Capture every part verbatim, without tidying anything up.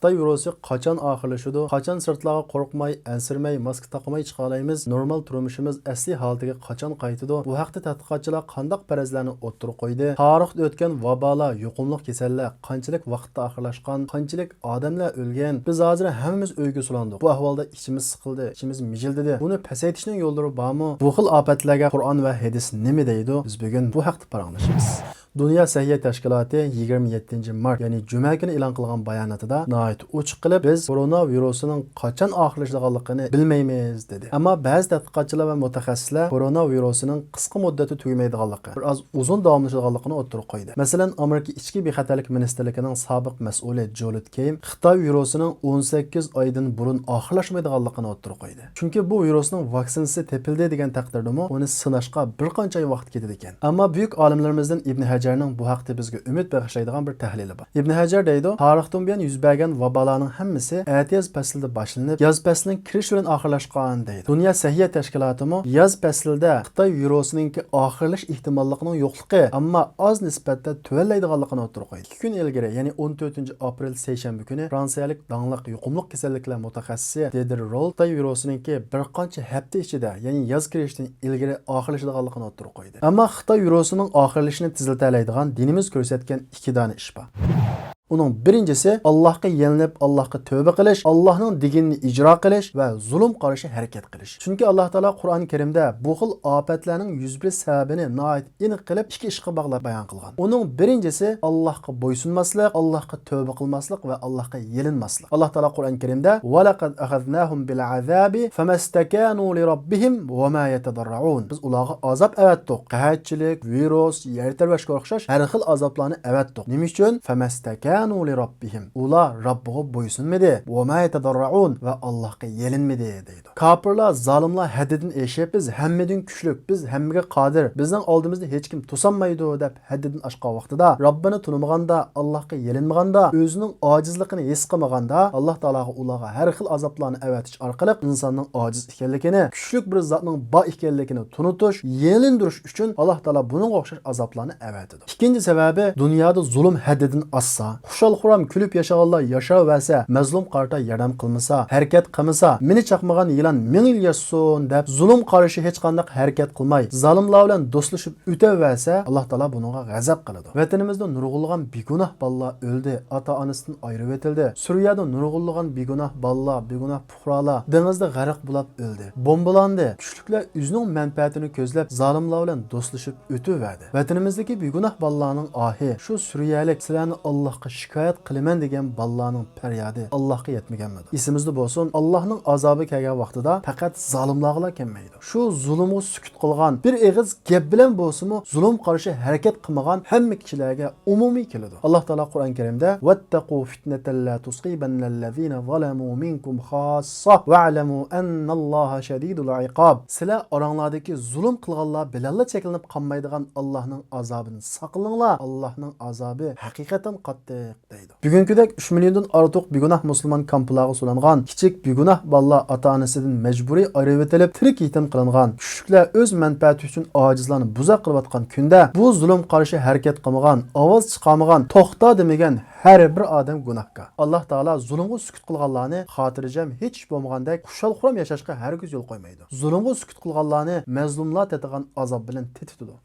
خىتاي ۋىرۇسى قاچان ئاخىرلىشىدۇ؟ قاچان سىرتلارغا قورقماي، ئەنسىرىمەي، ماسكا تاقىماي چىقالايمىز؟ نورمال تۇرمۇشىمىز ئەسلىي ھالىتىگە قاچان قايتىدۇ؟ بۇ ھەقتە تەتقىقاتچىلار قانداق پەرەزلەرنى ئوتتۇرىغا قويدى؟ تارىختا ئۆتكەن ۋابالار، يۇقۇملۇق كېسەللەر قانچىلىك ۋاقىتتا ئاخىرلاشقان؟ قانچىلىك ئادەملەر ئۆلگەن؟ بىز ھازىر ھەممىمىز ئۆيگە سولاندۇق. بۇ ئەھۋالدا ئىچىمىز سىقىلدى، ئىچىمىز مىجىلدىدى. بۇنى پەسەيتىشنىڭ يوللىرى بارمۇ؟ بۇ خىل ئاپەتلەرگە قۇرئان ۋە ھەدىس نېمە دەيدۇ؟ بىز بۈگۈن بۇ ھەقتە پاراڭلىشىمىز. دۇنيا سەھىيە تەشكىلاتى يىگىرمە يەتتىنچى مارت، يەنى جۈمە كۈنى ئېلان قىلغان باياناتىدا ناھايىتى ئوچۇق قىلىپ، بىز كورونا ۋىرۇسىنىڭ قاچان ئاخىرلىشىدىغانلىقىنى بىلمەيمىز، دېدى. ئەمما بەزى تەتقىقاتچىلار ۋە مۇتەخەسسىسلەر كورونا ۋىرۇسىنىڭ قىسقا مۇددەتتە تۈگىمەيدىغانلىقى، بىر ئاز ئۇزۇن داۋاملىشىدىغانلىقىنى ئوتتۇرىغا قويدى. مەسىلەن، ئامېرىكا ئىچكى بىخەتەرلىك مىنىستىرلىكىنىڭ سابىق مەسئۇلى جولىت كېيم خىتاي ۋىرۇسىنىڭ ئون سەككىز ئايدىن بۇرۇن ئاخىرلاشمايدىغانلىقىنى ئوتتۇرىغا قويدى. چۈنكى بۇ ۋىرۇسنىڭ ۋاكسىنىسى تېپىلدى دېگەن تەقدىردىمۇ، ئۇنى سىناشقا بىر قانچە ئاي ۋاقىت كېتىدىكەن. ئەمما بۈيۈك ئالىملىرىمىزدىن ئىبن ھەجەرنىڭ بۇ ھەقتە بىزگە ئۈمىد بېغىشلايدىغان بىر تەھلىلى بار. ئىبن ھەجەر دەيدۇ، تارىختىن بۇيان يۈز بەرگەن ۋابالارنىڭ ھەممىسى ئەتىياز پەسلىدە باشلىنىپ، ياز پەسلىنىڭ كىرىشى بىلەن ئاخىرلاشقان، دەيدۇ. دۇنيا سەھىيە تەشكىلاتىمۇ ياز پەسلىدە خىتاي ۋىرۇسىنىڭكى ئاخىرلىشىش ئېھتىماللىقىنىڭ يوقلۇقى، ئەمما ئاز نىسبەتتە تۆۋەنلەيدىغانلىقىنى ئوتتۇرىغا قويدى. ئىككى كۈن ئىلگىرى، يەنى ئون تۆتىنچى ئاپرېل سەيشەنبە كۈنى فرانسىيەلىك داڭلىق يۇقۇملۇق كېسەللىكلەر مۇتەخەسسىسى دېدېر رول خىتاي ۋىرۇسىنىڭكى بىر قانچە ھەپتە ئىچىدە، يەنى ياز كىرىشتىن ئىلگىرى ئاخىرلىشىدىغانلىقىنى ئوتتۇرىغا قويدى. ئەمما خىتاي ۋىرۇسىنىڭ ئاخىرلىشىشىنى تېزلىتەلەيدىغان دىنىمىز كۆرسەتكەن ئىككى دانە ئىش بار. ئۇنىڭ بىرىنچىسى، ئاللاھقا يېلىنىپ، ئاللاھقا تەۋبە قىلىش، ئاللاھنىڭ دېگىنىنى ئىجرا قىلىش ۋە زۇلۇم قارشى ھەرىكەت قىلىش. چۈنكى ئاللاھ تائالا قۇرئان كەرىمدە بۇ خىل ئاپەتلەرنىڭ يۈز بېرىش سەۋەبىنى ناھايىتى ئېنىق قىلىپ ئىككى ئىشقا باغلاپ بايان قىلغان. ئۇنىڭ بىرىنچىسى ئاللاھقا بويسۇنماسلىق، ئاللاھقا تەۋبە قىلماسلىق ۋە ئاللاھقا يېلىنماسلىق. ئاللاھ تائالا قۇرئان كەرىمدە، ولقد أخذناهم بالعذاب فما استكانوا لربهم وما يتضرعون. بىز ئۇلارغا ئازاب ئەۋەتتۇق. قەھەتچىلىك، ۋىرۇس، يەر تەۋرەشكە ئوخشاش ھەر خىل ئازابلارنى ئەۋەتتۇق. نېمە ئۈچۈن؟ فما استكانوا لربهم. ئۇلار رەببىغا بويسۇنمىدى. وما يتضرعون ۋە ئاللاھقا يېلىنمىدى، دەيدۇ. كاپىرلار، زالىملار ھەددىدىن ئېشىپ، بىز ھەممىدىن كۈچلۈك، بىز ھەممىگە قادىر، بىزنىڭ ئالدىمىزدا ھېچكىم توسالمايدۇ، دەپ ھەددىدىن ئاشقان ۋاقتىدا، رەببىنى تونۇمىغاندا، ئاللاھقا يېلىنمىغاندا، ئۆزىنىڭ ئاجىزلىقىنى ھېس قىلمىغاندا، ئاللاھ تائالاغا ئۇلارغا ھەر خىل ئازابلارنى ئەۋەتىش ئارقىلىق ئىنساننىڭ ئاجىز ئىكەنلىكىنى، كۈچلۈك بىر زاتنىڭ بار ئىكەنلىكىنى تونۇتۇش، يېلىندۇرۇش ئۈچۈن ئاللاھ تائالا بۇنىڭغا ئوخشاش ئازابلارنى ئەۋەتىدۇ. ئىككىنچى سەۋەبى، دۇنيادا زۇلۇم ھەددىدىن ئاشسا، خۇشال-خۇرام كۈلۈپ ياشىغانلار ياشاۋەرسە، مەزلۇم قارىتا ياردەم قىلمىسا، ھەرىكەت قىلمىسا، مېنى چاقمىغان يىلان مىڭ يىل ياشىسۇن دەپ، زۇلۇم قارشى ھېچقانداق ھەرىكەت قىلماي، زالىملار بىلەن دوستلىشىپ ئۆتەۋەرسە، ئاللاھ تائالا بۇنىڭغا غەزەپ قىلىدۇ. ۋەتىنىمىزدە نۇرغۇنلىغان بىگۇناھ بالىلار ئۆلدى، ئاتا-ئانىسىدىن ئايرىۋېتىلدى. سۈرىيەدە نۇرغۇنلىغان بىگۇناھ بالىلار، بىگۇناھ پۇقرالار دېڭىزدا غەرق بولاپ ئۆلدى، بومبىلاندى. كۈچلۈكلەر ئۆزىنىڭ مەنپەئەتىنى كۆزلەپ، زالىملار بىلەن دوستلىشىپ ئۆتۈۋەردى. ۋەتىنىمىزدىكى بىگۇناھ بالىلارنىڭ ئاھى، شۇ سۈرىيەلىك سىلەرنى ئاللاھقا شىكايەت قىلىمەن دېگەن بالىلارنىڭ پەريادى ئاللاھقا يەتمىگەنمىدۇ؟ ئېسىمىزدە بولسۇن، ئاللاھنىڭ ئازابى كەلگەن ۋاقتىدا پەقەت زالىملارغىلا كەلمەيدۇ. شۇ زۇلۇمغا سۈكۈت قىلغان، بىر ئېغىز گەپ بىلەن بولسىمۇ زۇلۇم قارشى ھەرىكەت قىلمىغان ھەممە كىشىلەرگە ئومۇمىي كېلىدۇ. ئاللاھ تائالا قۇرئان كەرىمدە، واتقوا فتنة لا تصيبن الذين ظلموا منكم خاصة واعلموا أن الله شديد العقاب. سىلەر ئاراڭلاردىكى زۇلۇم قىلغانلار بىلەنلا چەكلىنىپ قالمايدىغان ئاللاھنىڭ ئازابىدىن ساقلىنىڭلار. ئاللاھنىڭ ئازابى ھەقىقەتەن قاتتىق، دەيدۇ. بۈگۈنكىدەك ئۈچ مىليوندىن ئارتۇق بىگۇناھ مۇسۇلمان كامپلارغا سولانغان، كىچىك بىگۇناھ بالىلار ئاتا-ئانىسىدىن مەجبۇرىي ئايرىۋېتىلىپ، تىرىك يېتىم قىلىنغان، كۈچلۈكلەر ئۆز مەنپەئەتى ئۈچۈن ئاجىزلارنى بۇزا قىلىۋاتقان كۈندە، بۇ زۇلۇم قارشى ھەرىكەت قىلمىغان، ئاۋاز چىقارمىغان، توختا دېمىگەن ھەر بىر ئادەم گۇناھكار. ئاللاھ تائالا زۇلۇمغا سۈكۈت قىلغانلارنى خاتىرجەم، ھېچ ئىش بولمىغاندەك خۇشال-خۇرام ياشاشقا ھەرگىز يول قويمايدۇ. زۇلۇمغا سۈكۈت قىلغانلارنى مەزلۇملار تېتىغان ئازاب بىلەن تېتىتىدۇ.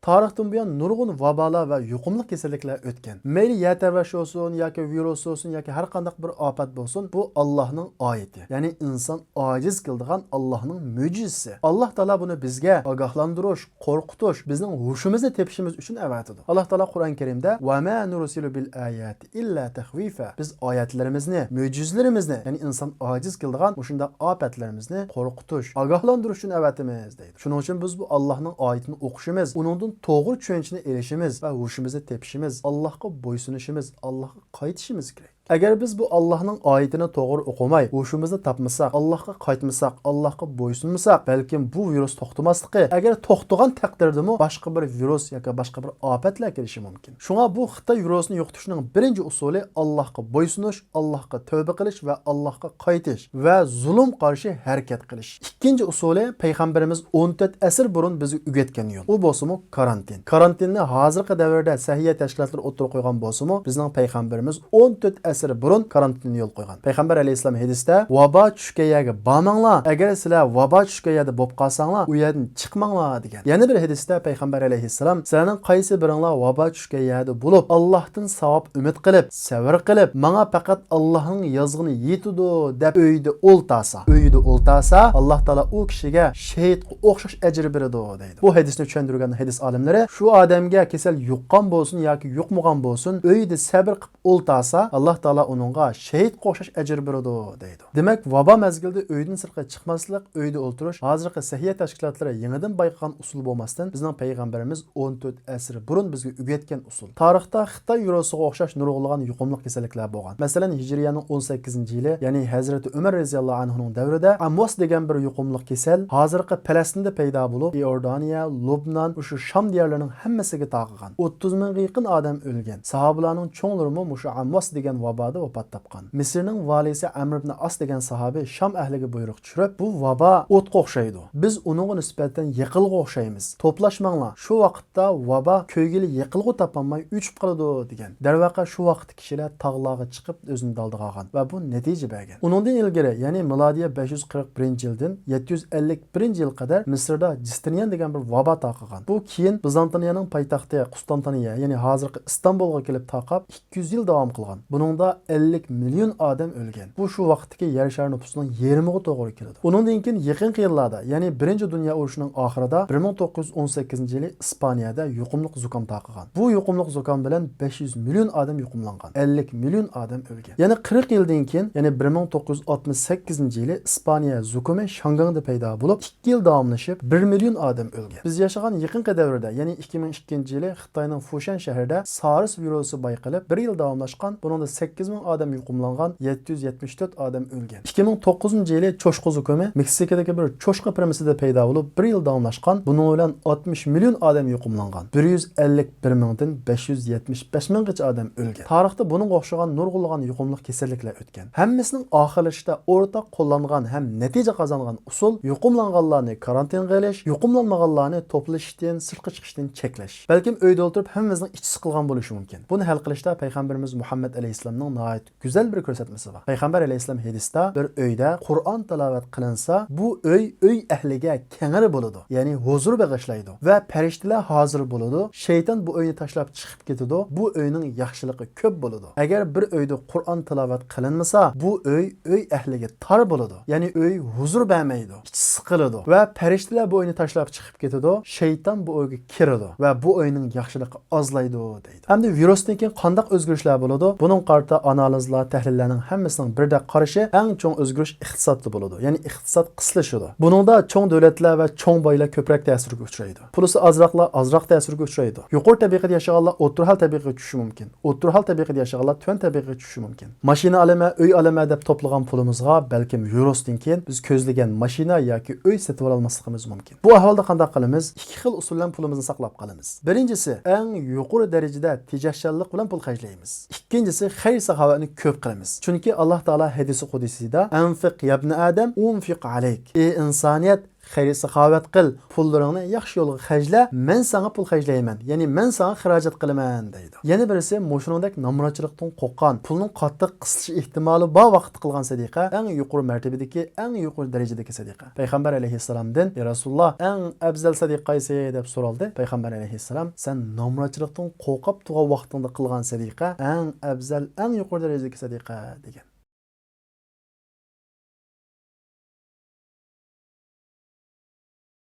تارىختىن بۇيان نۇرغۇن ۋابالار ۋە يۇقۇملۇق كېسەللىكلەر ئۆتكەن. مەيلى يەر تەۋرەش بولسۇن ياكى ۋىرۇس بولسۇن ياكى ھەر قانداق بىر ئاپەت بولسۇن، بۇ ئاللاھنىڭ ئايىتى، يەنى ئىنسان ئاجىز كېلىدىغان ئاللاھنىڭ مۆجىزىسى. ئاللاھ تائالا بۇنى بىزگە ئاگاھلاندۇرۇش، قورقۇتۇش، بىزنىڭ ھوشىمىزنى تېپىشىمىز ئۈچۈن ئەۋەتىدۇ. ئاللاھ تائالا قۇرئان كەرىمدە، ۋە ما نۇرسىلۇ بىل ئاياتى ئىللا تەخۋىفا. بىز ئايەتلىرىمىزنى، مۆجىزىلىرىمىزنى، يەنى ئىنسان ئاجىز كېلىدىغان مۇشۇنداق ئاپەتلىرىمىزنى قورقۇتۇش، ئاگاھلاندۇرۇش ئۈچۈن ئەۋەتىمىز، دەيدۇ. شۇنىڭ ئۈچۈن بىز بۇ ئاللاھنىڭ ئايىتىنى ئوقۇشىمىز، ئۇنىڭدىن توغرا چۈشەنچىنى ئېلىشىمىز ۋە ھوشىمىزنى تېپىشىمىز، ئاللاھقا بويسۇنۇشىمىز، ئاللاھقا قايتىشىمىز كېرەك. ئەگەر بىز بۇ ئاللاھنىڭ ئايىتىنى توغرا ئوقۇماي، ھوشىمىزنى تاپمىساق، ئاللاھقا قايتمىساق، ئاللاھقا بويسۇنمىساق، بەلكىم بۇ ۋىرۇس توختىماسلىقى، ئەگەر توختىغان تەقدىردىمۇ باشقا بىر ۋىرۇس ياكى باشقا بىر ئاپەتلەر كېلىشى مۇمكىن. شۇڭا بۇ خىتاي ۋىرۇسىنى يوقىتىشنىڭ بىرىنچى ئۇسۇلى ئاللاھقا بويسۇنۇش، ئاللاھقا تەۋبە قىلىش ۋە ئاللاھقا قايتىش ۋە زۇلۇم قارشى ھەرىكەت قىلىش. ئىككىنچى ئۇسۇلى پەيغەمبىرىمىز ئون تۆت ئەسىر بۇرۇن بىزگە ئۆگەتكەن يول. ئۇ بولسىمۇ كارانتىن. كارانتىننى ھازىرقى دەۋردە سەھىيە تەشكىلاتلىرى ئوتتۇرىغا قويغان بولسىمۇ، بىزنىڭ پەيغەمبىرىمىز ئون تۆت ئەسىر ئەسىر بۇرۇن كارانتىننى يولغا قويغان. پەيغەمبەر ئەلەيھىسسالام ھەدىستە، ۋابا چۈشكەن يەرگە بارماڭلار، ئەگەر سىلەر ۋابا چۈشكەن يەردە بولۇپ قالساڭلار، ئۇ يەردىن چىقماڭلار، دېگەن. يەنە بىر ھەدىستە پەيغەمبەر ئەلەيھىسسالام، سىلەرنىڭ قايسى بىرىڭلار ۋابا چۈشكەن يەردە بولۇپ، ئاللاھتىن ساۋاب ئۈمىد قىلىپ، سەۋر قىلىپ، ماڭا پەقەت ئاللاھنىڭ يازغىنى يېتىدۇ، دەپ ئۆيدە ئولتارسا، ئۆيدە ئولتارسا، ئاللاھ تائالا ئۇ كىشىگە شېھىتقا ئوخشاش ئەجىر بېرىدۇ، دەيدۇ. بۇ ھەدىسنى چۈشەندۈرگەن ھەدىس ئالىملىرى، شۇ ئادەمگە كېسەل يۇققان بولسۇن ياكى يۇقمىغان بولسۇن، ئۆيدە سەبر قىلىپ ئولتارسا، ئاللاھ تائالا ئۇنىڭغا شېھىتقا ئوخشاش ئەجىر بېرىدۇ، دەيدۇ. دېمەك، ۋابا مەزگىلىدە ئۆيدىن سىرتقا چىقماسلىق، ئۆيدە ئولتۇرۇش ھازىرقى سەھىيە تەشكىلاتلىرى يېڭىدىن بايقىغان ئۇسۇل بولماستىن، بىزنىڭ پەيغەمبىرىمىز ئون تۆت ئەسىر بۇرۇن بىزگە ئۆگەتكەن ئۇسۇل. تارىختا خىتاي ۋىرۇسىغا ئوخشاش نۇرغۇنلىغان يۇقۇملۇق كېسەللىكلەر بولغان. مەسىلەن، ھىجرىيەنىڭ ئون سەككىزىنچى يىلى، يەنى ھەزرىتى ئۆمەر رەزىياللاھۇ ئەنھۇنىڭ دەۋرىدە ئەمۋاس دېگەن بىر يۇقۇملۇق كېسەل ھازىرقى پەلەستىندە پەيدا بولۇپ، ئىئوردانىيە، لۇبنان، مۇشۇ شام دىيارلىرىنىڭ ھەممىسىگە تارقىغان. ئوتتۇز مىڭغا يېقىن ئادەم ئۆلگەن. ساھابىلارنىڭ چوڭلىرىمۇ مۇشۇ ئەمۋاس دېگەن ۋابادا ۋاپات تاپقان. مىسىرنىڭ ۋالىسى ئەمر ئىبن ئاس دېگەن ساھابى شام ئەھلىگە بۇيرۇق چۈشۈرۈپ، بۇ ۋابا ئوتقا ئوخشايدۇ. بىز ئۇنىڭغا نىسبەتەن يېقىلغا ئوخشايمىز. توپلاشماڭلار. شۇ ۋاقىتتا ۋابا كۆيگىلى يېقىلغۇ تاپالماي ئۆچۈپ قالىدۇ، دېگەن. دەرۋەقە، شۇ ۋاقىتتا كىشىلەر تاغلارغا چىقىپ ئۆزىنى دالدىغا ئالغان ۋە بۇ نەتىجە بەرگەن. ئۇنىڭدىن ئىلگىرى، يەنى مىلادىيە بەش يۈز قىرىق بىرىنچى يىلدىن يەتتە يۈز ئەللىك بىرىنچى يىلغا قەدەر مىسىردا جىستىنىيەن دېگەن بىر ۋابا تارقىغان. بۇ كېيىن بىزانتىنىيەنىڭ پايتەختى قۇستانتىنىيە، يەنى ھازىرقى ئىستانبۇلغا كېلىپ تارقاپ، ئىككى يۈز يىل داۋام قىلغان. بۇنىڭدا ئەللىك مىليون ئادەم ئۆلگەن. بۇ شۇ ۋاقىتتىكى يەر شارى نوپۇسىنىڭ يېرىمىغا توغرا كېلىدۇ. ئۇنىڭدىن كېيىن يېقىنقى يىللاردا، يەنى بىرىنچى دۇنيا ئۇرۇشىنىڭ ئاخىرىدا، بىر مىڭ توققۇز يۈز ئون سەككىزىنچى يىلى ئىسپانىيەدە يۇقۇملۇق زۇكام تارقىغان. بۇ يۇقۇملۇق زۇكام بىلەن بەش يۈز مىليون ئادەم يۇقۇملانغان. ئەللىك مىليون ئادەم ئۆلگەن. يەنە قىرىق يىلدىن كېيىن، يەنى بىر مىڭ توققۇز يۈز ئاتمىش سەككىزىنچى يىلى ئىسپانىيە زۇكىمى شاڭگاڭدا پەيدا بولۇپ، ئىككى يىل داۋاملىشىپ، بىر مىليون ئادەم ئۆلگەن. بىز ياشىغان يېقىنقى دەۋردە، يەنى ئىككى مىڭ ئىككىنچى يىلى خىتاينىڭ فۇشەن شەھىرىدە سارس ۋىرۇسى بايقىلىپ، بىر يىل داۋاملاشقان، بۇنىڭدا سەككىز مىڭ ئادەم يۇقۇملانغان، يەتتە يۈز يەتمىش تۆت ئادەم ئۆلگەن. ئىككى مىڭ توققۇزىنچى يىلى چوشقا زۇكىمى مېكسىكىدىكى بىر چوشقا فېرمىسىدا پەيدا بولۇپ، بىر يىل داۋاملاشقان، بۇنىڭ بىلەن ئاتمىش مىليون ئادەم يۇقۇملانغان، بىر يۈز ئەللىك بىر مىڭدىن بەش يۈز يەتمىش بەش مىڭغىچە ئادەم ئۆلگەن. تارىختا بۇنىڭغا ئوخشىغان نۇرغۇنلىغان يۇقۇملۇق كېسەللىكلەر ئۆتكەن. ھەممىسىنىڭ ئاخىرلىشىشتا ئورتاق قوللانغان ھەم نەتىجە قازانغان ئۇسۇل يۇقۇملانغانلارنى كارانتىنغا ئېلىش، يۇقۇملانمىغانلارنى توپلىشىشتىن، سىرتقا چىقىشتىن چەكلەش. بەلكىم ئۆيدە ئولتۇرۇپ ھەممىمىزنىڭ ئىچى سىقىلغان بولۇشى مۇمكىن. بۇنى ھەل قىلىشتا پەيغەمبىرىمىز مۇھەممەد ئەلەيھىسسالامنىڭ ناھايىتى گۈزەل بىر كۆرسەتمىسى بار. پەيغەمبەر ئەلەيھىسسالام ھەدىستە، بىر ئۆيدە قۇرئان تىلاۋەت قىلىنسا، بۇ ئۆي ئۆي ئەھلىگە كەڭرى بولىدۇ، يەنى ھۇزۇر بېغىشلايدۇ ۋە پەرىشتىلەر ھازىر بولىدۇ، شەيتان بۇ ئۆينى تاشلاپ چىقىپ كېتىدۇ، بۇ ئۆينىڭ ياخشىلىقى كۆپ بولىدۇ. ئەگەر بىر ئۆيدە قۇرئان تىلاۋەت قىلىنمىسا، بۇ ئۆي ئۆي ئەھلىگە تار بولىدۇ، يەنى ئۆي ھۇزۇر بەرمەيدۇ، ئىچى سىقىلىدۇ ۋە پەرىشتىلەر بۇ ئۆينى تاشلاپ چىقىپ كېتىدۇ، شەيتان بۇ ئۆيگە كىرىدۇ ۋە بۇ ئۆينىڭ ياخشىلىقى ئازلايدۇ، دەيدۇ. ئەمدى ۋىرۇستىن كېيىن قانداق ئۆزگىرىشلەر بولىدۇ؟ بۇنىڭغا قارىتا ئانالىزلار، تەھلىللەرنىڭ ھەممىسىنىڭ بىردەك قارىشى، ئەڭ چوڭ ئۆزگىرىش ئىقتىسادتا بولىدۇ. يەنى ئىقتىساد قىسلىشىدۇ. بۇنىڭدا چوڭ دۆلەتلەر ۋە چوڭ بايلار كۆپرەك تەسىرگە ئۇچرايدۇ. پۇلىسى ئازراقلار ئازراق تەسىرگە ئۇچرايدۇ. يۇقىرى تەبىقىدە ياشىغانلار ئوتتۇرا ھال تەبىقىگە چۈشۈشى مۇمكىن. ئوتتۇرا ھال تەبىقىدە ياشىغانلار تۆۋەن تەبىقىگە چۈشۈشى مۇمكىن. ماشىنا ئالىمەن، ئۆي ئالىمەن دەپ توپلىغان پۇلىمىزغا بەلكىم ۋىرۇستىن كېيىن بىز كۆزلىگەن ماشىنا ياكى ئۆي سېتىۋالالماسلىقىمىز مۇمكىن. بۇ ئەھۋالدا قانداق قىلىمىز؟ ئىككى خىل ئۇسۇل بىلەن پۇلىمىزنى ساقلاپ قالىمىز. بىرىنچىسى، ئەڭ يۇقىرى دەرىجىدە تېجەشچانلىق بىلەن پۇل خەجلەيمىز. ئىككىنچىسى، خەير-ساخاۋەتنى كۆپ قىلىمىز. چۈنكى ئاللاھ تائالا ھەدىسى قۇدسىيدا، «ئەنفىق يابنە ئادەم، ئۇنفىق ئەلەيك.» ئى ئىنسانىيەت، خەير-ساخاۋەت قىل، پۇللىرىڭنى ياخشى يولغا خەجلە، مەن ساڭا پۇل خەجلەيمەن، يەنى مەن ساڭا خىراجەت قىلىمەن، دەيدۇ. يەنە بىرسى، مۇشۇنىڭدەك نامراتچىلىقتىن قورققان، پۇلنىڭ قاتتىق قىسىلىش ئېھتىمالى بار ۋاقىتتا قىلغان سەدىقە ئەڭ يۇقىرى مەرتىبىدىكى، ئەڭ يۇقىرى دەرىجىدىكى سەدىقە. پەيغەمبەر ئەلەيھىسسالامدىن، «يا رەسۇلاللاھ، ئەڭ ئەۋزەل سەدىقە قايسى؟» دەپ سورالدى. پەيغەمبەر ئەلەيھىسسالام، «سەن نامراتچىلىقتىن قورقۇپ تۇرغان ۋاقتىڭدا قىلغان سەدىقە ئەڭ ئەۋزەل، ئەڭ يۇقىرى دەرىجىدىكى سەدىقە» دېگەن.